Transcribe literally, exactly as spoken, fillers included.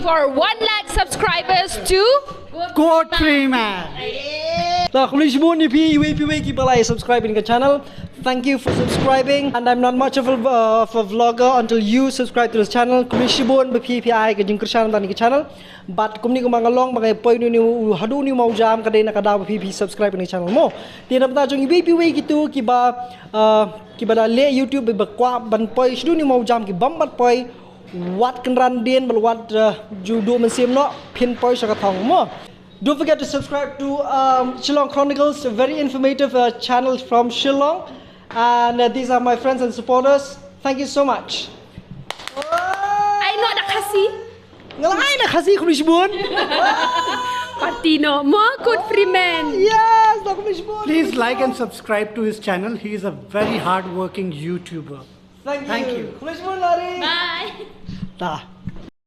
For one lakh subscribers to Code Freeman. Tah, khublei shibun ïa phi iwei pa iwei kiba la subscribe ïa kane ka channel. Thank you for subscribing, and I'm not much of a, uh, of a vlogger until you subscribe to this channel. Khublei shibun ba phi phi ai ka jingkyrshan ïa kane ka channel. Bad kumne kumba nga long ba nga poi ïa une u, haduh une u mawjam ka dei na ka daw ba phi phi subscribe ïa kane ka channel mo. Te na ka bynta jong iwei pa iwei kito kiba, uh, kiba la leh YouTube ba kwah ban poi shaduh une u mawjam ki bym pat poi, wat kynran dien bad wat, uh, ju duh mynsiem noh, phin poi sha ka thong mo. Don't forget to subscribe to, um, Shillong Chronicles, a very informative, uh, channel from Shillong. And, uh, these are my friends and supporters. Thank you so much. Ai noh da Khasi. Nga la ai da Khasi, khublei shibun. Party noh mo, Code Freeman. Yes, da khublei shibun. Please like and subscribe to his channel. He is a very hardworking YouTuber. Thank you. Thank you. Khublei shibun Lari. Bye. Tah.